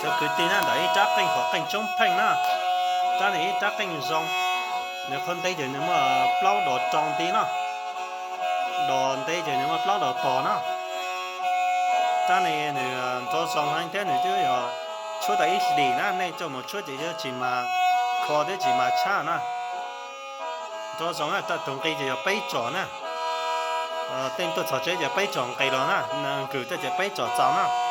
Cov kwv tij na, ntawm ib rab qeej hom qeej tsoob pheej na, rab ne ib rab qeej zoo, nws qhov ntev ces nws muaj plaub dos rau nti no, dos ntev ces nws muaj plaub dos tos no. Rab ne nws ntxuav zoo heev thiab nws twb yog tshuab tau ib hlis na, nej coj mus tshuab ces yuav tsis mas kho thiab tsis mas tshab na. Ntxuav zoo na, tau tus nqi ces yog peb tsom na. Tej tuaj txog tsev ces peb tsom nqis los na, nws nkws tuaj ces peb tsom txaus na.